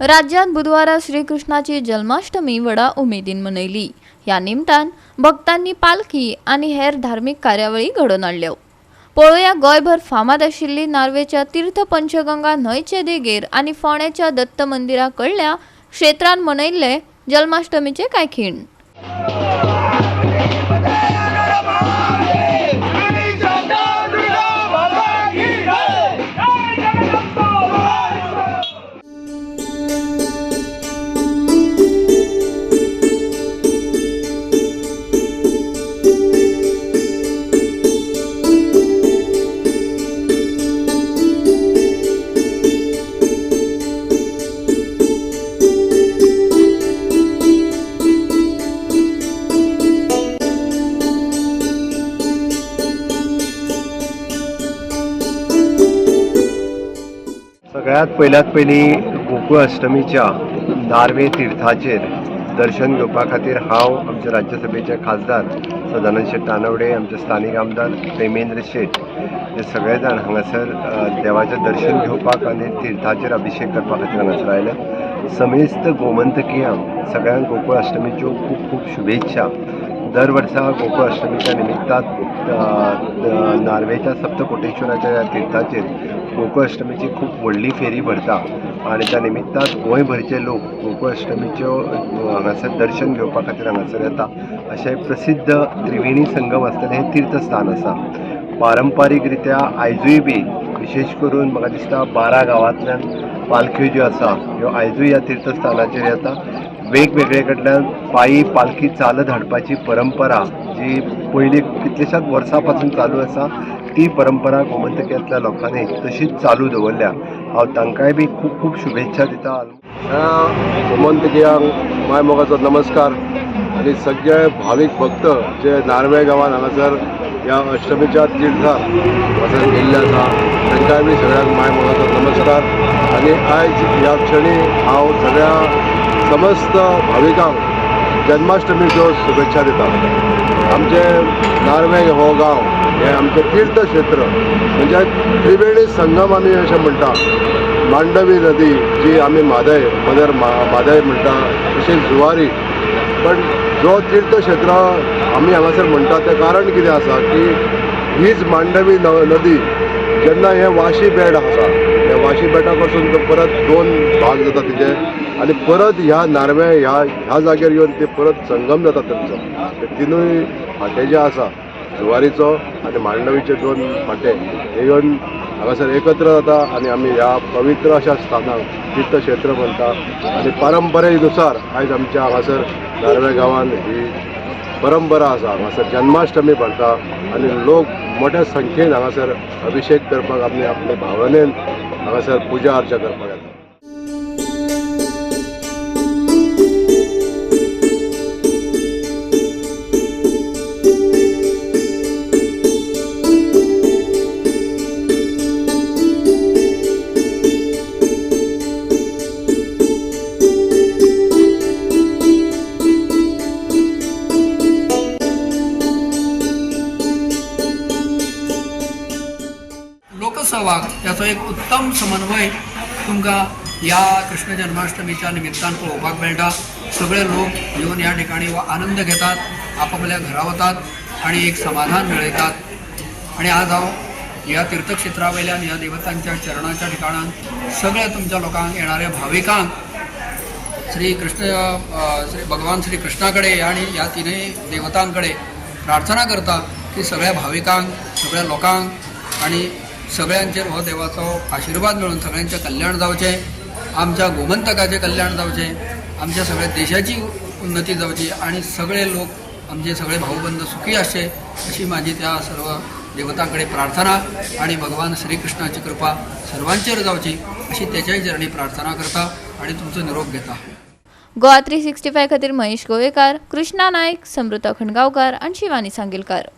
राज्यांत बुधवारा श्रीकृष्णाची जन्माष्टमी व्हडा उमेदीन मनयली. ह्या निमतान भक्तांनी पालखी आनी हेर धार्मीक कार्यावळी घडोवन हाडल्यो. पळोवया गोंयभर फामाद आशिल्ली नार्वेच्या तीर्थ पंचगंगा न्हंयचे देगेर आनी फोंड्याच्या दत्त मंदिरा कडल्या क्षेत्रांत मनयल्ले जन्माष्टमीचे कांय खीण. सगळ्यात पयल्यात पयलीं गोकुळ अष्टमीच्या नार्वे तिर्थाचेर दर्शन घेवपा खातीर हांव आमचे राज्यसभेचे खासदार सदानंद शेट तानवडे, आमचे स्थानीक आमदार प्रेमेंद्र शेट हे सगळे जाण हांगासर देवाचें दर्शन घेवपाक आनी तिर्थाचेर अभिशेक करपा खातीर हांगासर आयल्या. समेस्त गोमंतकियांक सगळ्यांक गोकुळ अष्टमीच्यो खूब खूब शुभेच्छा. दर वर्सा गोकुळ अष्टमीच्या निमित्तान नार्वेच्या सप्तकोटेश्वराच्या ह्या तिर्थाचेर गोकुळ अष्टमीची खूब व्हडली फेरी भरता आनी त्या निमित्तान गोंयभरचे लोक गोकुळ अष्टमीच्यो हांगासर दर्शन घेवपा खातीर हांगासर येता. अशें प्रसिद्ध त्रिवेणी संगम आसतलें हें तीर्थस्थान आसा. पारंपारीक रित्या आयजूय बी विशेश करून म्हाका दिसता 12 गांवांतल्यान पालख्यो ज्यो आसा ह्यो आयजूय ह्या तीर्थस्थानाचेर येता. वेगवेगळे कडल्यान पायी पालखी चालत हाडपाची परंपरा जी पयलीं कितल्याशाच वर्सां पासून चालू आसा ती परंपरा गोमंतकांतल्या लोकांनी तशीच चालू दवरल्या. हांव तांकांय बी खूब खूब शुभेच्छा दिता. गोमंतकियांक माय मोगाचो नमस्कार आनी सगळे भावीक भक्त जे नार्वे गांवान हांगासर ह्या अष्टमीच्या तिर्थार हांगासर गेल्ले आसा तांकांय बी सगळ्यांक माय मोगाचो नमस्कार. आनी आयज ह्या क्षणी हांव सगळ्या समस्त भाविकांक जन्माष्टमीच्यो शुभेच्छा दिता. आमचे नार्वे हो गांव हे आमचें तीर्थक्षेत्र म्हणजे त्रिवेणी संगम आमी अशें म्हणटा. मांडवी नदी जी आमी म्हादय मदर म्हादय म्हणटा, तशेंच जुवारी. पण जो तीर्थक्षेत्र आमी हांगासर म्हणटा तें कारण कितें आसा की हीच मांडवी नदी जेन्ना हें वाशी बेट आसा ह्या वाशी बेटा कडसून तो परत दोन भाग जाता तिचे आनी परत ह्या नार्वे ह्या ह्या जाग्यार येवन ते परत संगम जाता तेंचो. ते तिनूय फांटे जे आसा जुवारीचो आनी मांडवीचे दोन फांटे हे येवन हांगासर एकत्र जाता आनी आमी ह्या पवित्र अशा स्थानाक तीर्थक्षेत्र म्हणटा. आनी परंपरेनुसार आयज आमच्या हांगासर नार्वे गांवान ही परंपरा आसा. हांगासर जन्माष्टमी भरता आनी लोक मोठ्या संख्येन हांगासर अभिशेक करपाक आपले आपले भावनेन हांगासर पुजा अर्चा करपाक येता. लोकसहभाग याचो एक उत्तम समन्वय तुमकां ह्या कृष्ण जन्माष्टमीच्या निमित्तान पळोवपाक मेळटा. सगळे लोक येवन ह्या ठिकाणी आनंद घेतात, आपापल्या घरा वतात आणि एक समाधान मेळयतात. आणि आज हांव ह्या तीर्थक्षेत्रा वयल्यान ह्या देवतांच्या चरणाच्या ठिकाणान सगळ्या तुमच्या लोकांक येणाऱ्या भाविकांक श्री कृष्ण श्री भगवान श्री कृष्णा कडे आणि ह्या तिनूय देवतांकडे प्रार्थना करता की सगळ्या भाविकांक, सगळ्या लोकांक आणि सगळ्यांचेर हो देवाचो आशिर्वाद मेळून सगळ्यांचें कल्याण जावचें, आमच्या गोमंतकाचें कल्याण जावचें, आमच्या सगळ्या देशाची उन्नती जावची आणि सगळे लोक आमचे सगळे भाऊबंद सुखी आसचे अशी माझी त्या सर्व देवतांकडे प्रार्थना आणि भगवान श्रीकृष्णाची कृपा सर्वांचेर जावची अशी त्याच्याय चरणी प्रार्थना करता आणि तुमचो निरोप घेता. गोवा 365 खातीर महेश गोवेकार, कृष्णा नायक, समृता खंडगावकार आनी शिवानी सांगीलकार.